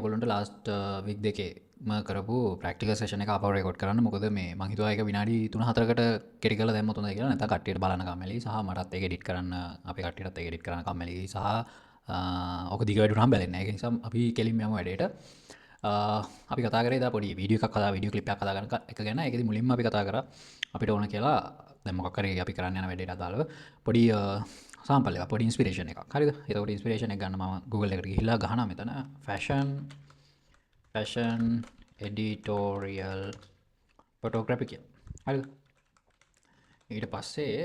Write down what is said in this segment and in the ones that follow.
ඔයගොල්ලන්ට last week දෙකේම කරපු ප්‍රැක්ටිකල් සෙෂන් එක ආපහු රෙකෝඩ් කරන්න. මොකද මේ මං හිතුවා ඒක විනාඩි 3-4කට කෙටි කරලා දැම්මොත් හොඳයි කියලා. නැත්නම් කට්ටියට බලන්න කම්මැලි සහ මටත් ඒක එඩිට් කරන්න, අපේ කට්ටියටත් ඒක එඩිට් කරන්න කම්මැලි සහ ඔක දිග වැඩි වුණාම බැලෙන්නේ නැහැ. ඒක නිසා අපි කෙලින්ම යමු වැඩේට. අපි කතා කරේ එදා පොඩි වීඩියෝ එකක් හදා, වීඩියෝ ක්ලිප් එකක් හදාගන්න එක ගැන. ඒකෙදි මුලින්ම අපි කතා කරා අපිට ඕන කියලා දැන් මොකක් හරි අපි කරන්න යන වැඩේට අදාළව පොඩි සාම්පල් එකක්, පොඩි ඉන්ස්පිරේෂන් එකක්. හරිද? එතකොට ඉන්ස්පිරේෂන් එක ගන්න මම Google එකට ගිහිල්ලා ගහනවා මෙතන ෆැෂන් එඩිටෝරියල් ෆොටෝග්‍රැෆි කියලා. හරිද? ඊට පස්සේ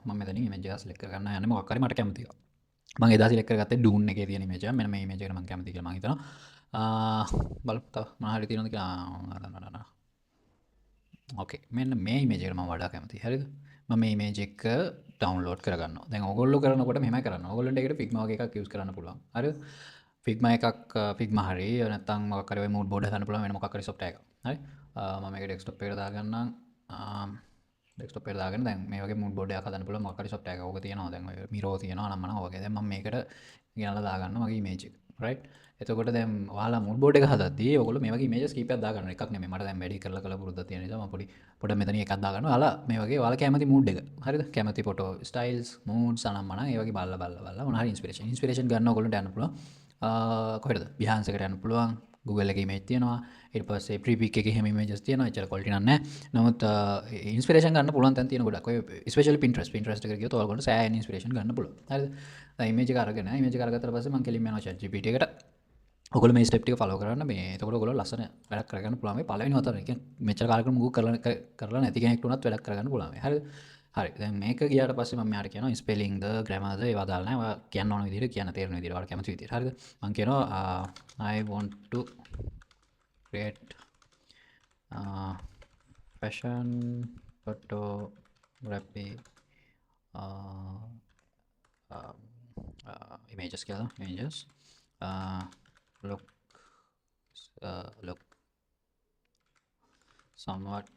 මම මෙතනින් ඉමේජ් එක සිලෙක්ට් කරගන්න යන්නේ මොකක් හරි මට කැමති එකක්. මම එදා සිලෙක්ට් කරගත්තේ ඩූන් එකේ තියෙන ඉමේජ් එක. මෙන්න මේ ඉමේජ් එකට මම කැමති කියලා මම හිතනවා. බලමු තව මොනවා හරි තියෙනවද කියලා. ඕකේ, මෙන්න මේ ඉමේජ් එකට මම වඩා කැමතියි. හරිද? මම මේ ඉමේජ් එක ඩවුන්ලෝඩ් කරගන්නවා. දැන් ඔයගොල්ලෝ කරනකොට මෙහෙමයි කරන්න. ඔයගොල්ලන්ට ඒකට Figma වගේ එකක් යූස් කරන්න පුළුවන්. හරිද? Figma එකක්, Figma හරි නැත්නම් මොකක් හරි ඔය මූඩ් බෝඩ් හදන්න පුළුවන් වෙන මොකක් හරි සොෆ්ට්වෙයාර් එකක්. හරි? මම මේක ඩෙස්ක්ටොප් එකට දාගන්නම්. ඩෙස්ක්ටොප් එකට දාගෙන දැන් මේ වගේ මූඩ් බෝඩ් එකක් හදන්න පුළුවන් මොකක් හරි සොෆ්ට්වෙයාර් එකක්. ඕක තියෙනවා දැන් ඔය Miro තියෙනවා නම් මනම් ඔය වගේ. දැන් මම මේකට ගෙනල්ලා දාගන්නවා මගේ ඉමේජ් එක. රයිට්? එතකොට දැන් ඔයාලා මූඩ් බෝඩ් එක හදද්දී ඔයගොල්ලෝ මේ වගේ ඉමේජස් කීපයක් දාගන්න. එකක් නෙමෙයි. මට දැන් වැඩි කරලා කරලා පුරුද්දක් තියෙන නිසා මම පොඩි පොඩ මෙතනින් එකක් දාගන්නවා. ඔයාලා මේ වගේ ඔයාලා කැමති මූඩ් එක. හරිද? කැමති ෆොටෝ ස්ටයිල්ස්, මූඩ්ස් අනම් මනම් ඒ වගේ බලලා බලලා බලලා මොන හරි ඉන්ස්පිරේෂන්. ඉන්ස්පිරේෂන් ගන්න ඔයගොල්ලන්ට යන්න පුළුවන්. කොහෙටද? Behance එකට යන්න පුළුවන්. Google එකේ ඉමේජ් තියෙනවා. ඊට පස්සේ Freepik එකේ එහෙම ඉමේජස් තියෙනවා. එච්චර ක්වොලිටි නම් නැහැ. නමුත් ඉන්ස්පිරේෂන් ගන්න පුළුවන් තැන් තියෙන ගොඩක්. ඔය ස්පෙෂලි Pinterest. Pinterest එකට ගියොත් ඔයාලට සෑහෙන ඉන්ස්පිරේෂන් ගන්න පුළුවන්. හරිද? දැන් ඉමේජ් එක අරගෙන, ඉමේජ් එක අරගත්තට පස්සේ මං කෙලින්ම යනවා ChatGPT එකට. ඔයගොල්ලෝ මේ ස්ටෙප් ටික ෆලෝ කරන්න. මේ එතකොට ඔයගොල්ලෝ ලස්සන වැඩක් කරගන්න පුළුවන්. මේ පළවෙනි වතාවට. ඒ කියන්නේ මෙච්චර කාලයකට මුකුත් කරලා නැති කෙනෙක්ට උනත් වැඩක් කරගන්න පුළුවන් මේ. හරිද? හරි. දැන් මේක ගියාට පස්සේ මම මෙයාට කියනවා ස්පෙලිං ද ග්‍රැමර් ද ඒවා දාලා නැහැ. ඔයා කියන්න ඕන විදිහට කියන්න, තේරෙන විදිහට, ඔයාලා කැමති විදිහට. හරිද? මං කියනවා I want to create fashion photography images කියලා, images look somewhat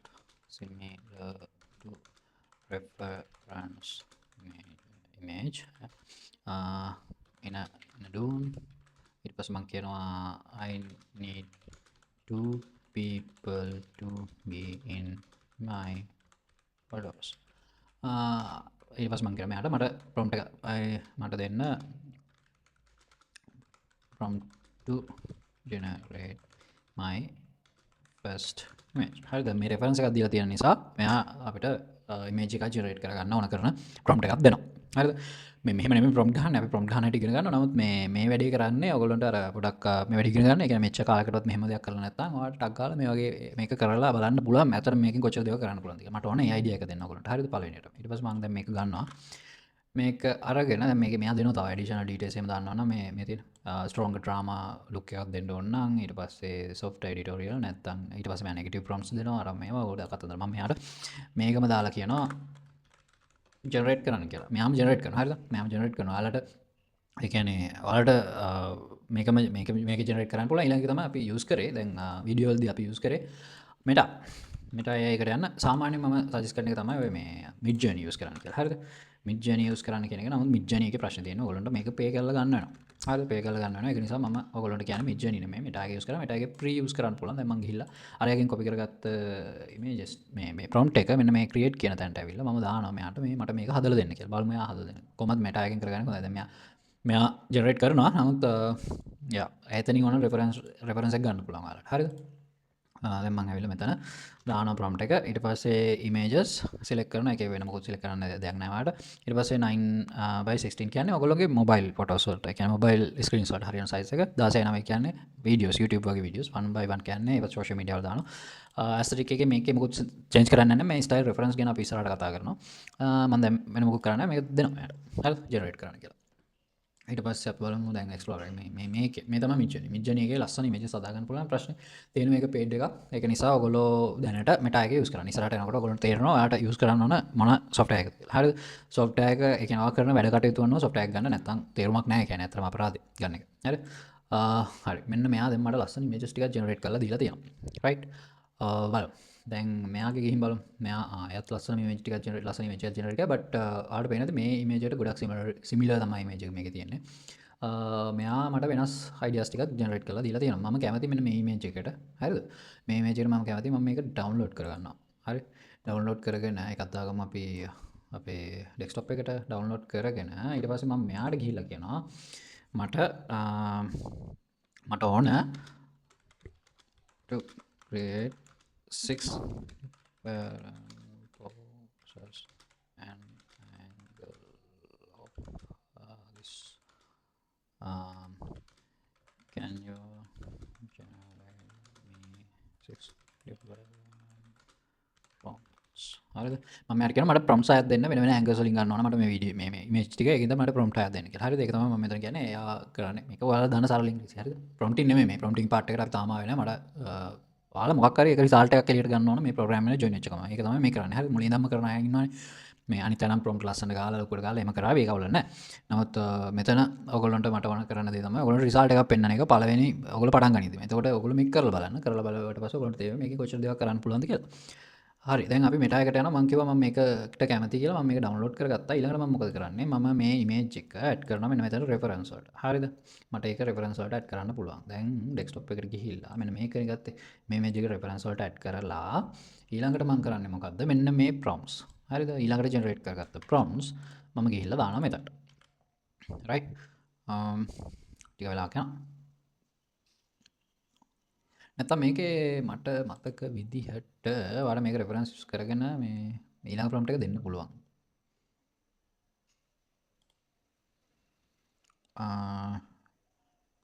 similar to reference image in a Dune. ඊට පස්සේ මං කියනවා I need two people to be in my photos. ඊට පස්සේ මං කියනවා මෙයාට මට prompt එක මට දෙන්න, prompt to generate my first image. හරිද? මේ රෙෆරන්ස් එකක් දීලා තියෙන නිසා මෙයා අපිට ඉමේජ් එකක් ජෙනරේට් කරගන්න ඕන කරන ප්‍රොම්ප්ට් එකක් දෙනවා. හරිද? මේ මෙහෙම නෙමෙයි ප්‍රොම්ප්ට් ගහන්නේ. අපි ප්‍රොම්ප්ට් ගහන හැටි ඉගෙන ගන්නවා. නමුත් මේ මේ වැඩේ කරන්නේ ඔයගොල්ලන්ට අර පොඩක් මේ වැඩේ ඉගෙන ගන්න. ඒ කියන්නේ මෙච්චර කාලයකටවත් මෙහෙම දෙයක් කරලා නැත්නම් ඔයාලට ටක් ගාලා මේ වගේ මේක කරලා බලන්න පුළුවන්. ඇත්තටම මේකෙන් කොච්චර දේවල් කරන්න පුළුවන්ද කියලා. මට ඕනේ ඒ අයිඩියා එක දෙන්න ඔයගොල්ලන්ට. හරිද? පළවෙනියට. ඊට පස්සේ මම දැන් මේක ගන්නවා. මේක අරගෙන දැන් මේක මෙයා දෙනවා තව ඇඩිෂනල් ඩීටේල්ස් එහෙම දාන්නවා නම් මේ මේ තියෙන ස්ට්‍රෝංග් ඩ්‍රාමා ලුක් එකක් දෙන්න ඕන නම්, ඊට පස්සේ සොෆ්ට් එඩිටෝරියල් නැත්නම්, ඊට පස්සේ මම නෙගටිව් ප්‍රොම්ප්ට්ස් දෙනවා. අර මේවා ගොඩක් කතන්දර. මම මෙයාට මේකම දාලා කියනවා ජෙනරේට් කරන්න කියලා. මෙයාම ජෙනරේට් කරනවා. හරිද? මෙයාම ජෙනරේට් කරනවා. ඔයාලට ඒ කියන්නේ ඔයාලට මේකම මේක මේක ජෙනරේට් කරන්න පුළුවන්. ඊළඟ එක තමයි අපි යූස් කරේ. දැන් වීඩියෝ වලදී අපි යූස් කරේ මෙටා. මෙටා AI එකට යන්න සාමාන්‍යයෙන් මම සජෙස්ට් කරන එක තමයි ඔය මේ මිඩ් ජර්නි යූස් කරන්න කියලා. හරිද? මිඩ් ජර්නි යූස් කරන්න කියන එක. නමුත් මිඩ් ජර්නි එකේ ප්‍රශ්න තියෙනවා. ඔයගොල්ලන්ට මේක පේ කරලා ගන්න වෙනවා. හරිද? පේ කරලා ගන්න වෙනවා. ඒක නිසා මම ඔයගොල්ලන්ට කියන්නේ මිඩ් ජර්නි නෙමෙයි, මෙටා එක යූස් කරා. මෙටා එකේ ෆ්‍රී යූස් කරන්න පුළුවන්. දැන් මං ගිහිල්ලා අර එකෙන් කොපි කරගත්ත ඉමේජස් මේ මේ ප්‍රොම්ප්ට් එක මෙන්න මේ ක්‍රියේට් කියන තැනට ඇවිල්ලා මම දානවා මෙයාට මේ මට මේක හදලා දෙන්න කියලා. බලමු එයා හදලා දෙන්න. කොහොමද මෙටා එකෙන් කරගන්නේ කොහොමද? දැන් මෙයා මෙයා ජෙනරේට් කරනවා. නමුත් යා එතනින් ඕන රෙෆරන්ස් රෙෆරන්ස් එක ගන්න පුළුවන් ඔයාලට. හරිද? දැන් මං ඇවිල්ලා මෙතන දානවා ප්‍රොම්ප්ට් එක. ඊට පස්සේ ඉමේජස් සිලෙක්ට් කරනවා. ඒකේ වෙන මොකුත් සිලෙක්ට් කරන්න දෙයක් නෑ ඔයාලට. ඊට පස්සේ 9 by 16 කියන්නේ ඔයගොල්ලෝගේ මොබයිල් ෆොටෝස් වලට. ඒ කියන්නේ මොබයිල් ස්ක්‍රීන්ස් වලට හරියන සයිස් එක. 16 9 කියන්නේ වීඩියෝස්, YouTube වගේ වීඩියෝස්. 1 by 1 කියන්නේ ඒවත් සෝෂල් මීඩියා වල දානවා. ඇස්තටික් එකේ මේකේ මොකුත් චේන්ජ් කරන්න නැහැ. මේ ස්ටයිල් රෙෆරන්ස් ගැන අපි ඉස්සරහට කතා කරනවා. මං දැන් වෙන මොකුත් කරන්නේ නැහැ. මේක දෙනවා එයාට. හරිද? ජෙනරේට් කරන්න කියලා. ඊට පස්සේ අපි බලමු දැන් එක්ස්ප්ලෝර් එක. මේ මේ මේකේ මේ තමයි මිඩ් ජර්නි. මිඩ් ජර්නි එකේ ලස්සන ඉමේජස් හදා ගන්න පුළුවන්. ප්‍රශ්නේ තියෙන මේක පේඩ් එකක්. ඒක නිසා ඔයගොල්ලෝ දැනට මෙටා එක යූස් කරන්න. ඉස්සරහට යනකොට ඔයගොල්ලන්ට තේරෙනවා ඔයාලට යූස් කරන්න ඕන මොන සොෆ්ට්වෙයාර් එකද කියලා. හරිද? සොෆ්ට්වෙයාර් එක, ඒ කියන්නේ ඔයා කරන වැඩ කටයුතු අනුව සොෆ්ට්වෙයාර් එක ගන්න, නැත්නම් තේරුමක් නැහැ. ඒ කියන්නේ ඇත්තටම අපරාධේ ගන්න එක. හරි? හරි. මෙන්න මෙයා දැන් මට ලස්සන ඉමේජස් ටිකක් ජෙනරේට් කරලා දීලා තියෙනවා. රයිට්? බලමු. දැන් මෙයාගේ ගිහින් බලමු. මෙයා එයාත් ලස්සන ඉමේජ් ටිකක් ජෙනරේට්, ලස්සන ඉමේජ් එකක් ජෙනරේට් කරා. බට් ඔයාලට පේනද මේ ඉමේජ් එකට ගොඩක් සිමිලර් සිමිලර් තමයි ඉමේජ් එක මේකේ තියෙන්නේ. මෙයා මට වෙනස් අයිඩියාස් ටිකක් ජෙනරේට් කරලා දීලා තියෙනවා. මම කැමති මෙන්න මේ ඉමේජ් එකට. හරිද? මේ ඉමේජ් එකට මම කැමති මම මේක ඩවුන්ලෝඩ් කරගන්නවා. හරි. ඩවුන්ලෝඩ් කරගෙන ඒකත් දාගමු අපි අපේ ඩෙස්ක්ටොප් එකට ඩවුන්ලෝඩ් කරගෙන ඊට පස්සේ මම මෙයාට ගිහිල්ලා කියනවා මට ඕන to create 6 poses and angle of this. Can you generate me 6 different prompts? හරිද? මම යාට කියනවා මට ප්‍රොම්ප්ට්ස් හයක් දෙන්න, වෙන වෙන ඇන්ගල්ස් වලින් ගන්න ඕන මට මේ වීඩියෝ මේ ඉමේජ් ටික. ඒකෙන්ද මට ප්‍රොම්ප්ට් හයක් දෙන්න කියලා. හරිද? ඒක තමයි මම මෙතන කියන්නේ. එයා කරන්නේ. මේක ඔයාලා දන්න සරල ඉංග්‍රීසි. හරිද? ප්‍රොම්ප්ටින් නෙමෙයි මේ ප්‍රොම්ප්ටින් පාර්ට් එකට අපි තාම ආවේ නෑ. මට ඔයාලා මොකක් හරි එක රිසල්ට් එකක් එළියට ගන්න ඕන මේ ප්‍රෝග්‍රෑම් එකේ ජොයින් වෙච්ච ගමන්. ඒක තමයි මේ කරන්නේ. හරි, මුලින් ඉඳන්ම කරන අය ඉන්නවනේ. මේ අනිත් අය නම් ප්‍රොම්ප්ට් ලස්සනට ගහලා ලොකුවට ගහලා එහෙම කරාවි, ඒක අවුලක් නෑ. නමුත් මෙතන ඔයගොල්ලන්ට මට ඕන කරන්න දේ තමයි ඔයගොල්ලන්ට රිසල්ට් එකක් පෙන්නන එක පළවෙනි ඔයගොල්ලෝ පටන් ගනිද්දි. එතකොට ඔයගොල්ලෝ මේක කරලා බලන්න. කරලා බලුවට පස්සේ ඔයගොල්ලන්ට තේරෙයි මේකේ කොච්චර දේවල් කරන්න පුළුවන්ද කියලා. හරි, දැන් අපි මෙටා එකට යනවා. මං කිව්වා මම මේකට කැමති කියලා. මම මේක ඩවුන්ලෝඩ් කරගත්තා. ඊළඟට මම මොකද කරන්නේ? මම මේ ඉමේජ් එක ඇඩ් කරනවා මෙන්න මෙතන රෙෆරන්ස් වලට. හරිද? මට ඒක රෙෆරන්ස් වලට ඇඩ් කරන්න පුළුවන්. දැන් ඩෙස්ක්ටොප් එකට ගිහිල්ලා මෙන්න මේක නේ ගත්තේ. මේ ඉමේජ් එක රෙෆරන්ස් වලට ඇඩ් කරලා ඊළඟට මං කරන්නේ මොකද්ද? මෙන්න මේ ප්‍රොම්ප්ට්ස්. හරිද? ඊළඟට ජෙනරේට් කරගත්ත ප්‍රොම්ප්ට්ස් මම ගිහිල්ලා දානවා මෙතනට. රයිට්? ටික වෙලාවක් යනවා. නැත්තම් මේකේ මට මතක විදිහට ඔයාලා මේක රෙෆරන්ස් කරගෙන මේ ඊළඟ ප්‍රොම්ප්ට් එක දෙන්න පුළුවන්.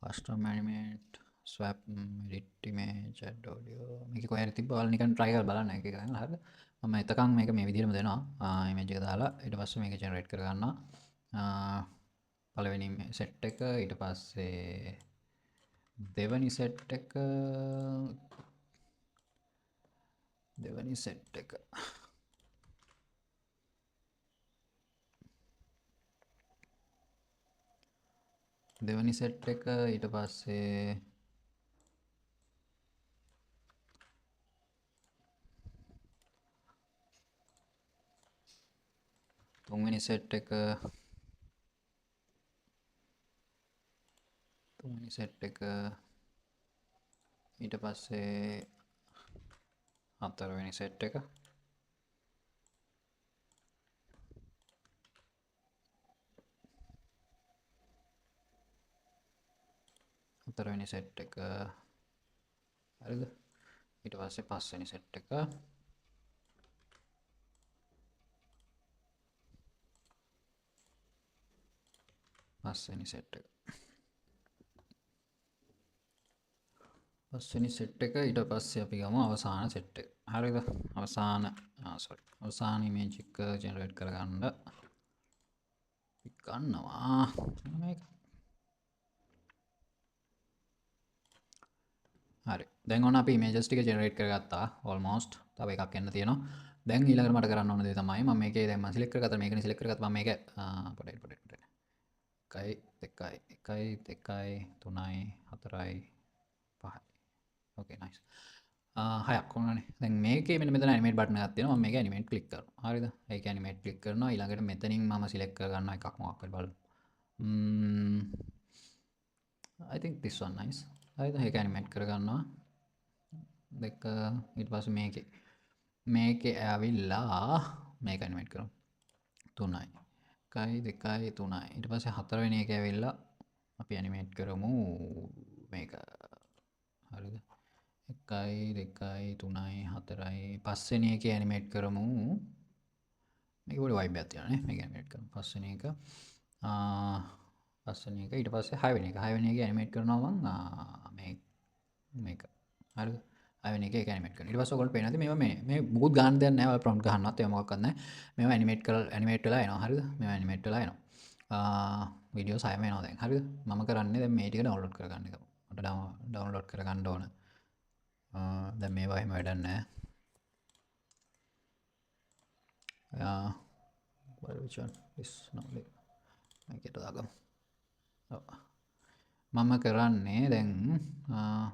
Custom animate, swap, edit image, add audio. මේක කොහේ හරි තිබ්බ ඔයාලා නිකන් try කරලා බලන්න එක එක ගන්න. හරිද? මම එතකන් මේක මේ විදිහටම දෙනවා. ඉමේජ් එක දාලා ඊට පස්සේ මේක ජෙනරේට් කරගන්නවා. පළවෙනි සෙට් එක, ඊට පස්සේ දෙවනි සෙට් එක, දෙවනි සෙට් එක. දෙවනි සෙට් එක, ඊට පස්සේ තුන්වෙනි සෙට් එක, තුන්වෙනි සෙට් එක, ඊට පස්සේ හතරවෙනි සෙට් එක, හතරවෙනි සෙට් එක, හරිද? ඊට පස්සේ පස්වෙනි සෙට් එක, පස්වෙනි සෙට් එක, පස්වෙනි සෙට් එක, ඊට පස්සේ අපි ගමු අවසාන සෙට් එක. හරිද? සෝරි, අවසාන ඉමේජ් එක ජෙනරේට් කරගන්න අපි ගන්නවා මේක. හරි, දැන් ඔන්න අපි ඉමේජස් ටික ජෙනරේට් කරගත්තා ඔල්මෝස්ට්. තව එකක් එන්න තියෙනවා. දැන් ඊළඟට මට කරන්න ඕන දේ තමයි මම මේකේ දැන් මම සිලෙක්ට් කරගත්තා, මේකනේ සිලෙක්ට් කරගත්තා. මම මේක, පොඩි, පොඩි, පොඩි. 1 2 1 2 3 4 5. ඕකේ, නයිස්. 6ක් වුණානේ. දැන් මේකේ මෙන්න මෙතන ඇනිමේට් බටන් එකක් තියෙනවා. මම මේක ඇනිමේට් ක්ලික් කරනවා. හරිද? ඒක ඇනිමේට් ක්ලික් කරනවා. ඊළඟට මෙතනින් මම සිලෙක්ට් කරගන්නවා එකක් මොකක් හරි බලමු. I think this one nice. හරිද? ඒක ඇනිමේට් කරගන්නවා. දෙක, ඊට පස්සේ මේකේ ඇවිල්ලා මේක ඇනිමේට් කරමු. 3යි. 1යි 2යි 3යි. ඊට පස්සේ හතරවෙනි එක ඇවිල්ලා අපි ඇනිමේට් කරමු මේක. හරිද? 1යි 2යි 3යි 4යි පස්වෙනි එකේ ඇනිමේට් කරමු. මේක පොඩි වයිබ් එකක් තියෙනවා නේ. මේක ඇනිමේට් කරමු. පස්වෙනි එක. පස්වෙනි එක. ඊට පස්සේ හයවෙනි එක. හයවෙනි එකේ ඇනිමේට් කරනවා මං, මේක. හරිද? හයවෙනි එකේ ඒක ඇනිමේට් කරනවා. ඊට පස්සේ ඔයගොල්ලෝ පේනවා ඇති මේවා මේ මුකුත් ගන්න දෙයක් නෑ. ඔයාලා ප්‍රොම්ප්ට් ගහන්නවත් ඒවා මොකක්වත් නෑ. මේවා ඇනිමේට් කරලා ඇනිමේට් වෙලා එනවා. හරිද? මේවා ඇනිමේට් වෙලා එනවා. වීඩියෝස් හයම එනවා දැන්. හරිද? මම කරන්නේ දැන් මේ ටික ඩවුන්ලෝඩ් කරගන්න එක. මට ඩවුන්ලෝඩ් කරගන්න ඕන. දැන් මේවා එහෙම වැඩක් නෑ. What which one? This no, මේකට දාගමු. ඔව්. මම කරන්නේ දැන්,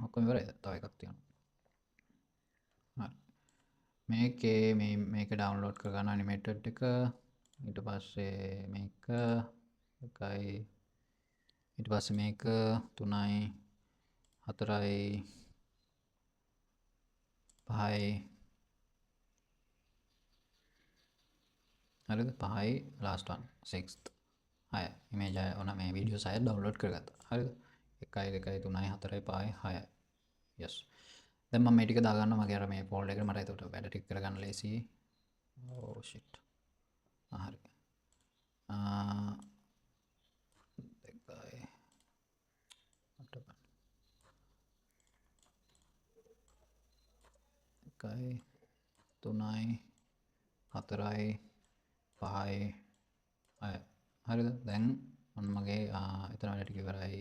ඔක්කොම ඉවරයිද? තව එකක් තියෙනවා. හරි. මේකේ මේක ඩවුන්ලෝඩ් කරගන්න ඇනිමේටඩ් එක. ඊට පස්සේ මේක එකයි. ඊට පස්සේ මේක 3යි 4යි 5යි හරිද? 5යි last one 6th 6 image අය ඔන්න මේ වීඩියෝස් 6 ඩවුන්ලෝඩ් කරගත්තා. හරිද? 1යි 2යි 3යි 4යි 5යි 6යි. Yes. දැන් මම මේ ටික දාගන්නවා මගේ අර මේ ෆෝල්ඩර් එකට. මට එතකොට වැඩ ටික කරගන්න ලේසියි. Oh shit. හරි. 2යි 1යි 3යි 4යි 5යි 6යි. හරිද? දැන් ඔන්න මගේ එතන වැඩ ටික ඉවරයි.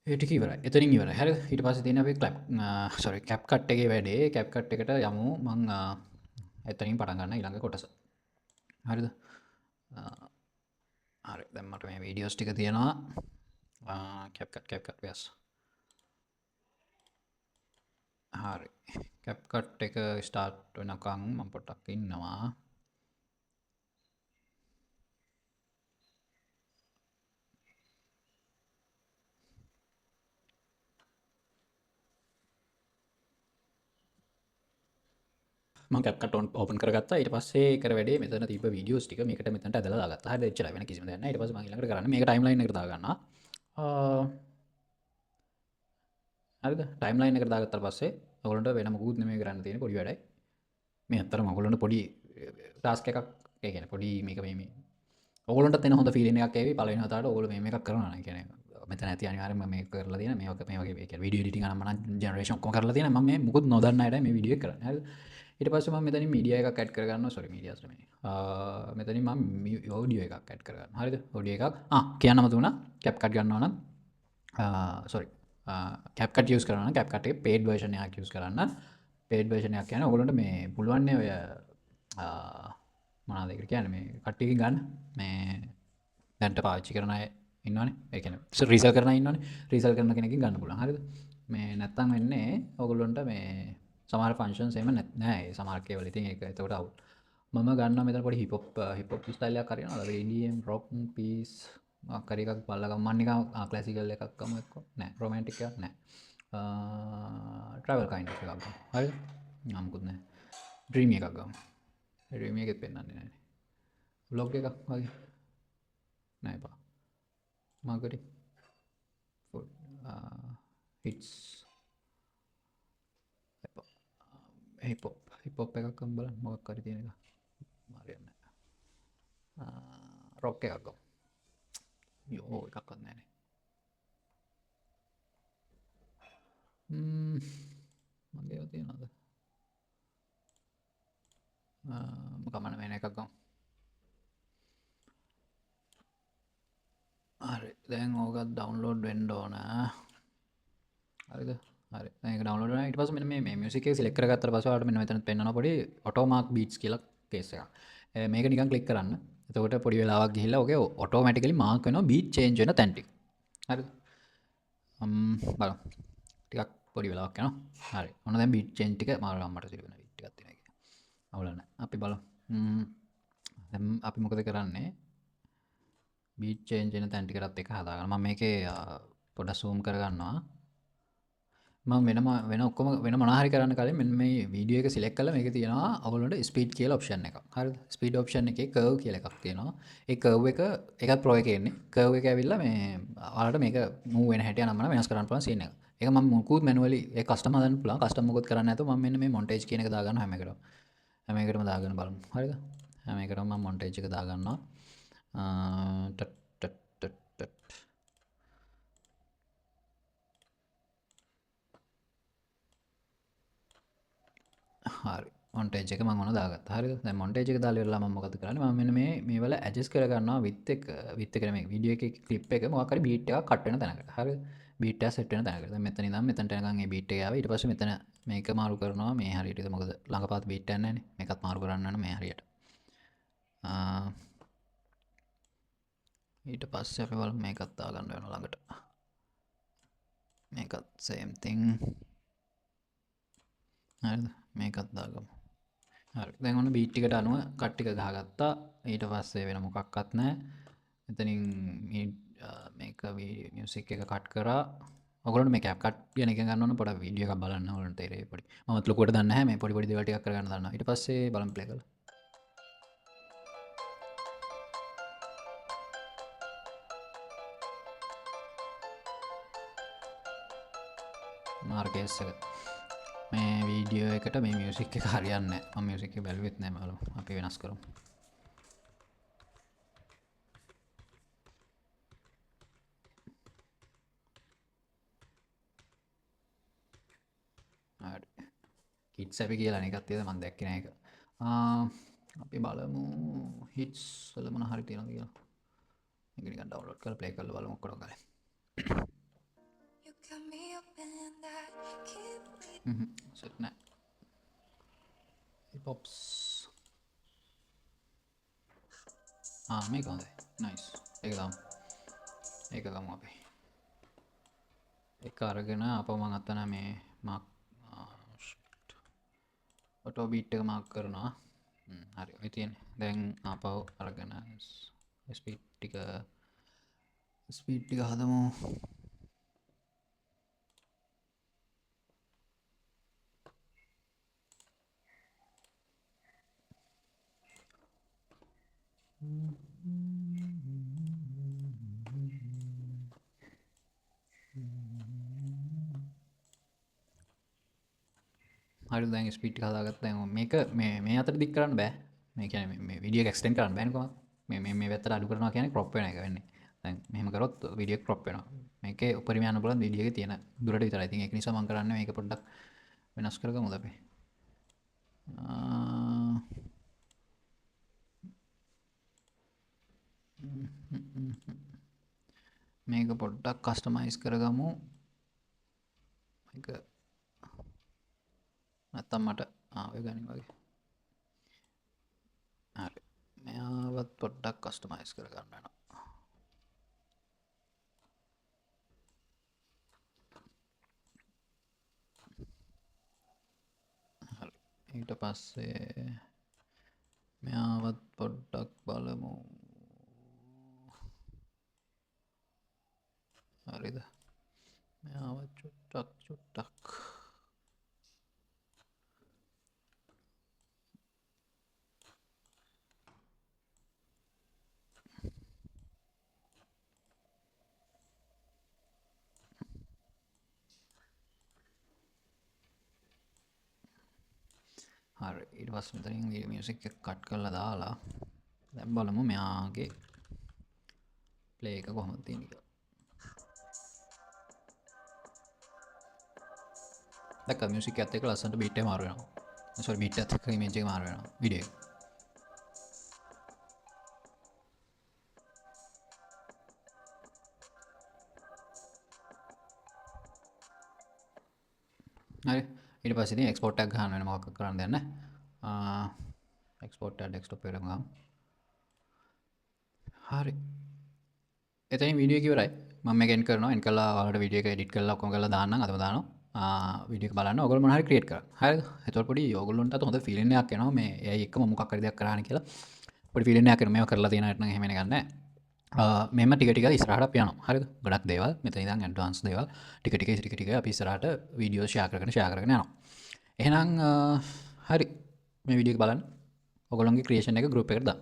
ඒ ටික ඉවරයි. එතනින් ඉවරයි. හරිද? ඊට පස්සේ තියෙන අපේ ක්ලැප් සෝරි කැප්කට් එකේ වැඩේ. කැප්කට් එකට යමු. මං එතනින් පටන් ගන්න ඊළඟ කොටස. හරිද? හරි. දැන් මට මේ වීඩියෝස් ටික තියෙනවා. කැප්කට් yes. හරි. කැප්කට් එක ස්ටාර්ට් වෙනකන් මම පොඩ්ඩක් ඉන්නවා. මම CapCut open කරගත්තා. ඊට පස්සේ කර වැඩේ මෙතන තිබ්බ වීඩියෝස් ටික මේකට මෙතනට ඇදලා දාගත්තා. හරිද? එච්චරයි, වෙන කිසිම දෙයක් නෑ. ඊට පස්සේ මම ඊළඟට කරන්නේ මේක ටයිම්ලයින් එකට දාගන්නවා. හරිද? ටයිම්ලයින් එකට දාගත්තාට පස්සේ ඔයගොල්ලන්ට වෙන මොකුත් නෙමෙයි කරන්න තියෙන්නේ, පොඩි වැඩයි. මේ ඇත්තටම ඔයගොල්ලන්ට පොඩි ටාස්ක් එකක්, ඒ කියන්නේ පොඩි මේක මේ ඔයගොල්ලන්ටත් එන හොඳ ෆීලිං එකක් ඒවි පළවෙනි වතාවට ඔයගොල්ලෝ මේ මේකක් කරනවා නම්. ඒ කියන්නේ මෙතන ඇති අනිවාර්යයෙන්ම මේක කරලා තියෙන මේ වගේ මේ වගේ ඒ කියන්නේ වීඩියෝ එඩිටිං අනම් මනම් ජෙනරේෂන් ඔක්කොම කරලා තියෙන. මම මේ මොකුත් නොදන්න අයටයි මේ වීඩියෝ එක කරන්නේ. හරිද? ඊට පස්සේ මම මෙතනින් මීඩියා එකක් ඇඩ් කරගන්නවා. සෝරි මීඩියාස් නෙමෙයි. මෙතනින් මම ඔඩියෝ එකක් ඇඩ් කරගන්නවා. හරිද? ඔඩියෝ එකක්. කියන්න මත වුණා. CapCut ගන්නවා නම්, සෝරි. CapCut use කරනවා නම් CapCut එකේ paid version එකක් යූස් කරන්න. paid version එකක් කියන්නේ ඔයගොල්ලන්ට මේ පුළුවන් නේ ඔය, මොනවාද ඒකට කියන්නේ මේ කට්ටියකින් ගන්න. මේ දැන්ට පාවිච්චි කරන අය ඉන්නවනේ. ඒ කියන්නේ රීසෙල් කරන අය ඉන්නවනේ. රීසෙල් කරන කෙනකින් ගන්න පුළුවන්. හරිද? මේ නැත්තම් වෙන්නේ ඔයගොල්ලන්ට මේ සමහර ෆන්ක්ෂන්ස් එහෙම නෑ. ඒ සමහර කේවල. ඉතින් ඒක එතකොට අවුල්. මම ගන්නවා මෙතන පොඩි හිප් හොප් ස්ටයිල් එකක් හරි යනවා. EDM, rock, piece මොකක් හරි එකක් බලලා ගමු. මම නිකන්, ක්ලාසිකල් එකක් ගමු එක්ක. නෑ, රොමැන්ටික් එකක් නෑ. ට්‍රැවල් කයින්ඩ් ඔෆ් එකක් ගමු. හරිද? නෑ, මොකුත් නෑ. ඩ්‍රීමි එකක් ගමු. ඩ්‍රීමි එකෙත් පෙන්වන්නේ නෑනේ. ව්ලොග් එකක් වගේ. නෑ එපා. මාකටිං ෆුඩ්, හිට්ස් එපා. හිප් හොප් එකක් ගමු බලන්න මොකක් හරි තියෙන එක. හරියන්නේ නෑ. රොක් එකක් ගමු. යෝ එකක්වත් නෑනේ. මගේ ඒවා තියෙනවද? මොකක් මම වෙන එකක් ගමු. හරි, දැන් ඕකත් ඩවුන්ලෝඩ් වෙන්න ඕන. හරිද? හරි, දැන් ඒක ඩවුන්ලෝඩ් වෙනවා. ඊට පස්සේ මෙන්න මේ මියුසික් එක සිලෙක්ට් කරගත්තට පස්සේ ඔයාලට මෙන්න මෙතන පෙන්නනවා පොඩි ඔටෝ මාක් බීට්ස් කියලා කේස් එකක්. මේක නිකන් ක්ලික් කරන්න. එතකොට පොඩි වෙලාවක් ගිහිල්ලා ඔකේ ඔටෝමැටිකලි මාක් වෙනවා බීට් චේන්ජ් වෙන තැන් ටික. හරිද? බලමු. ටිකක් පොඩි වෙලාවක් යනවා. හරි. ඔන්න දැන් බීට් චේන්ජ් ටික මාරු අම්මට සිදු වෙන බීට් ටිකක් තියෙනවා ඒකේ. අවුල නැහැ. අපි බලමු. දැන් අපි මොකද කරන්නේ? බීට් චේන්ජ් වෙන තැන් ටිකටත් එක හදාගන්න. මම මේකේ, පොඩ්ඩක් සූම් කරගන්නවා. මම වෙන ඔක්කොම වෙන මොනවා හරි කරන්න කලින් මෙන්න මේ වීඩියෝ එක සිලෙක්ට් කරලා මේකේ තියෙනවා ඔයගොල්ලන්ට ස්පීඩ් කියලා ඔප්ෂන් එකක්. හරිද? ස්පීඩ් ඔප්ෂන් එකේ කර්ව් කියලා එකක් තියෙනවා. ඒ කර්ව් එක ඒකත් ප්‍රෝ එකේ එන්නේ. කර්ව් එක ඇවිල්ලා මේ ඔයාලට මේක මූව් වෙන හැටි අනම්මන වෙනස් කරන්න පුළුවන් සීන් එක. ඒක මම මොකුත් මැනුවලි ඒ කස්ටම් හදන්න පුළුවන්. කස්ටම් මොකුත් කරන්න නැතුව මම මෙන්න මේ මොන්ටේජ් කියන එක දාගන්නවා හැම එකටම. හැම එකටම දාගෙන බලමු. හරිද? හැම එකටම මම මොන්ටේජ් එක දාගන්නවා. ටට් ටට් ටට් ටට්. හරි. මොන්ටේජ් එක මම ඔන්න දාගත්තා. හරිද? දැන් මොන්ටේජ් එක දාලා ඉවරලා මම මොකද කරන්නේ? මම මෙන්න මේ වල ඇඩ්ජස්ට් කරගන්නවා විත් එක, විත් එක නෙමෙයි, වීඩියෝ එකේ ක්ලිප් එක මොකක් හරි බීට් එකක් කට් වෙන තැනකට. හරිද? බීට් එක සෙට් වෙන තැනකට. දැන් මෙතන ඉඳන් මෙතනට එනකන් මේ බීට් එක ආවා. ඊට පස්සේ මෙතන මේක මාරු කරනවා මේ හරියට. ඉතින් මොකද ළඟපාත බීට් එකක් නැහැනේ. මේකත් මාරු කරන්න වෙන මේ හරියට. ඊට පස්සේ අපි බලමු මේකත් දාගන්න වෙනවා ළඟට. මේකත් same thing. හරිද? මේකත් දාගමු. හරි. දැන් ඔන්න බීට් එකට අනුව කට් ටික ගහගත්තා. ඊට පස්සේ වෙන මොකක්වත් නැහැ. එතනින් මේක මියුසික් එක කට් කරා. ඔයගොල්ලන්ට මේ CapCut ගැන ඉගෙන ගන්න ඕන පොඩක් වීඩියෝ එකක් බලන්න ඔයගොල්ලන්ට තේරෙයි පොඩි. මමත් ලොකුවට දන්නේ නැහැ මේ පොඩි පොඩි දේවල් ටිකක් කරගන්න දන්නවා. ඊට පස්සේ බලමු ප්ලේ කරලා. මාර් කේස් එක. මේ වීඩියෝ එකට මේ මියුසික් එක හරියන්නේ නැහැ. මම මියුසික් එක බැලුවෙත් නැහැ. බලමු. අපි වෙනස් කරමු. හරි. කිඩ්ස් ඇපි කියලා නේ එකක් තියෙද මම දැක්කේ නෑ ඒක. අපි බලමු හිට්ස් වල මොන හරි තියෙනවද කියලා. මේක නිකන් ඩවුන්ලෝඩ් කරලා ප්ලේ කරලා බලමු ඔක්කොම කරේ. සෙට් නෑ. පොප්ස්. මේක හොඳයි. නයිස්. ඒක දාමු. ඒක ගමු අපි. ඒක අරගෙන ආපහු මං අතන මේ මාක් ඔටෝ බීට් එක මාක් කරනවා. හරි. ඔය තියෙන්නේ. දැන් ආපහු අරගෙන ස්පීඩ් ටික හදමු. හරි දැන් ස්පීඩ් එක හදාගත්තා. දැන් මේක මේ අතර දික් කරන්න බෑ. මේ කියන්නේ මේ වීඩියෝ එක එක්ස්ටෙන්ඩ් කරන්න බෑනේ කොහොමද? මේ පැත්තට අඩු කරනවා කියන්නේ ක්‍රොප් වෙන එක වෙන්නේ. දැන් මෙහෙම කරොත් වීඩියෝ එක ක්‍රොප් වෙනවා. මේකේ උපරිම යන්න පුළුවන් වීඩියෝ එකේ තියෙන දුරට විතරයි. ඉතින් ඒක නිසා මම කරන්නේ මේක පොඩ්ඩක් වෙනස් කරගමුද අපි? මේක පොඩ්ඩක් කස්ටමයිස් කරගමු. මේක නැත්තම් මට ඔය ගණන් වගේ. හරි. මෙයාවත් පොඩ්ඩක් කස්ටමයිස් කරගන්න වෙනවා. හරි. ඊට පස්සේ මෙයාවත් පොඩ්ඩක් බලමු. හරිද? මෙයාවත් චුට්ටක් හරි. ඊට පස්සේ මෙතනින් මියුසික් එක කට් කරලා දාලා දැන් බලමු මෙයාගේ ප්ලේ එක කොහොමද තියෙන්නේ කියලා. දැක්කද මියුසික් එකත් එක්ක ලස්සනට බීට් එක මාරු වෙනවා. සෝරි බීට් එකත් එක්ක ඉමේජ් එක මාරු වෙනවා වීඩියෝ එක. හරි. ඊට පස්සේ ඉතින් එක්ස්පෝට් එකක් ගහන්න වෙන මොකක් කරන්න දෙයක් නැහැ. එක්ස්පෝට් එක ඩෙස්ක්ටොප් එකට ගමු. හරි. එතනින් වීඩියෝ එක ඉවරයි. මම මේක එන්ඩ් කරනවා. එන්ඩ් කරලා ඔයාලට වීඩියෝ එක එඩිට් කරලා ඔක්කොම කරලා දාන්නම්. අදම දානවා. වීඩියෝ එක බලන්න ඔයගොල්ලෝ මොන හරි ක්‍රියේට් කරන්න. හරිද? එතකොට පොඩි ඔයගොල්ලන්ටත් හොඳ ෆීලිං එකක් එනවා මේ AI එක්ක මම මොකක් හරි දෙයක් කරානේ කියලා. පොඩි ෆීලිං එකක් එනවා. මේවා කරලා තියෙන අයට නම් එහෙම එන එකක් නෑ. මෙහෙම ටික ටික ඉස්සරහට අපි යනවා. හරිද? ගොඩක් දේවල් මෙතන ඉඳන් ඇඩ්වාන්ස් දේවල් ටික ටික ටික ටික අපි ඉස්සරහට වීඩියෝ ෂෙයා කරගෙන ෂෙයා කරගෙන යනවා. එහෙනම් හරි මේ වීඩියෝ එක බලන්න. ඔයගොල්ලන්ගේ ක්‍රියේෂන් එක ගෲප් එකට දාන්න.